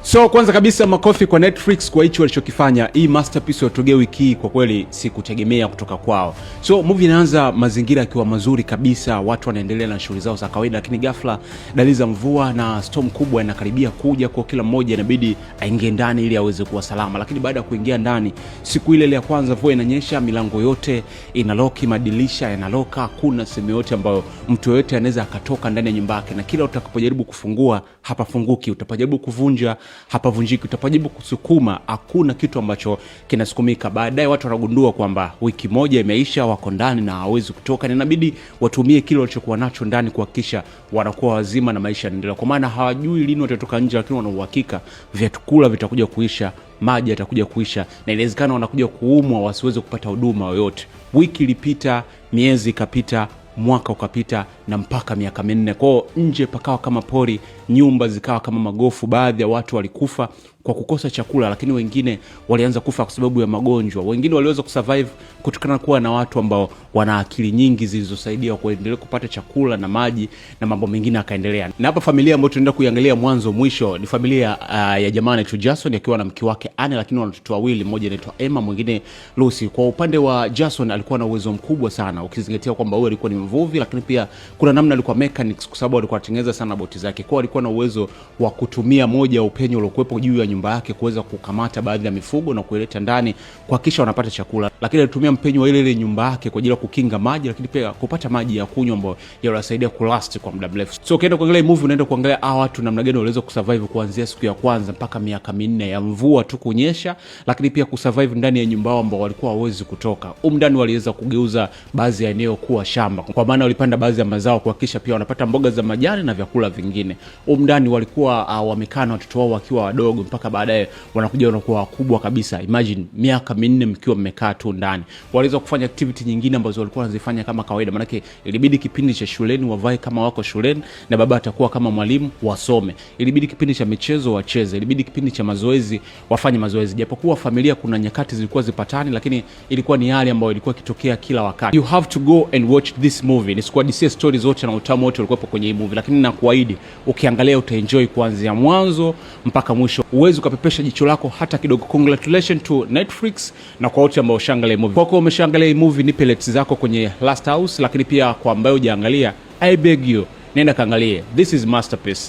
So kwanza kabisa, makofi kwa Netflix kwa hichi walichokifanya. Hii masterpiece watugea wiki hii, kwa kweli sikutegemea kutoka kwao. So movie inaanza mazingira yakiwa mazuri kabisa, watu wanaendelea na shughuli zao za kawaida, lakini ghafla dalili za mvua na storm kubwa inakaribia kuja, kwa kila mmoja inabidi aingie ndani ili aweze kuwa salama. Lakini baada ya kuingia ndani, siku ile ile ya kwanza mvua inanyesha, milango yote inaloki, madirisha yanaloka, hakuna sehemu yote ambayo mtu yoyote anaweza akatoka ndani ya nyumba yake, na kila utakapojaribu kufungua hapafunguki, utapojaribu kuvunja hapavunjiki, utapojaribu kusukuma hakuna kitu ambacho kinasukumika. Baadaye watu wanagundua kwamba wiki moja imeisha, wako ndani na hawawezi kutoka, na inabidi watumie kile walichokuwa nacho ndani kuhakikisha wanakuwa wazima na maisha yanaendelea, kwa maana hawajui lini watatoka nje, lakini wana uhakika vyakula vitakuja kuisha, maji yatakuja kuisha, na inawezekana wanakuja kuumwa wasiweze kupata huduma yoyote. Wiki ilipita, miezi ikapita, mwaka ukapita na mpaka miaka 4. Kwao nje pakawa kama pori, nyumba zikawa kama magofu. Baadhi ya watu walikufa kwa kukosa chakula, lakini wengine walianza kufa kwa sababu ya magonjwa. Wengine waliweza kusurvive kutokana na kuwa na watu ambao wana akili nyingi zilizosaidia kuendelea kupata chakula na maji na mambo mengine akaendelea. Na hapa familia ambayo tunaenda kuiangalia mwanzo mwisho ni familia ya jamaa anaitwa Jason akiwa na mke wake Anne, lakini wana watoto wawili, mmoja anaitwa Emma, mwingine Lucy. Kwa upande wa Jason alikuwa na uwezo mkubwa sana, ukizingatia kwamba huyu alikuwa ni mvuvi, lakini pia kuna namna alikuwa mechanics, kwa sababu alikuwa anatengeneza sana boti zake. Kwa alikuwa na uwezo wa kutumia moja ya upenyo uliokuwepo juu ya nyumba yake kuweza kukamata baadhi ya mifugo na kuileta ndani kuhakikisha wanapata chakula, lakini alitumia mpenyo wa ile ile nyumba yake kwa ajili ya kukinga maji, lakini pia kupata maji ya kunywa ambayo yanasaidia kulast kwa muda mrefu. So ukienda kuangalia movie, unaenda kuangalia hawa watu namna gani waliweza kusurvive kuanzia siku ya kwanza mpaka miaka 4 ya mvua tu kunyesha, lakini pia kusurvive ndani ya nyumba yao ambao walikuwa hawawezi kutoka. Humu ndani waliweza kugeuza baadhi ya eneo kuwa shamba, kwa maana walipanda baadhi ya mazao kuhakikisha pia wanapata mboga za majani na vyakula vingine. Humu ndani walikuwa wamekaa na watoto wao wakiwa wadogo mpaka baadaye wanakuja wanakuwa wakubwa kabisa. Imagine miaka 4 mkiwa mmekaa tu ndani. Waliweza kufanya activity nyingine ambazo walikuwa wanazifanya kama kawaida, maanake ilibidi kipindi cha shuleni wavae kama wako shuleni na baba atakuwa kama mwalimu wasome. Ilibidi kipindi cha michezo wacheze, ilibidi kipindi cha mazoezi wafanye mazoezi. Japokuwa familia kuna nyakati zilikuwa zipatani, lakini ilikuwa ni hali ambayo ilikuwa ikitokea kila wakati. You have to go and watch this movie. Nisikuhadisie stories zote na utamu wote ulikuwepo kwenye hii movie, lakini nakuahidi ukiangalia utaenjoy kuanzia mwanzo mpaka mwisho. Huwezi ukapepesha jicho lako hata kidogo. Congratulations to Netflix na kwa wote ambao ushaangalia hii movie. Kwa kuwa umeshaangalia hii movie, nipe rates zako kwenye Last House, lakini pia kwa ambayo hujaangalia, I beg you, nenda kaangalie. This is masterpiece.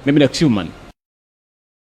Mimi ni Human.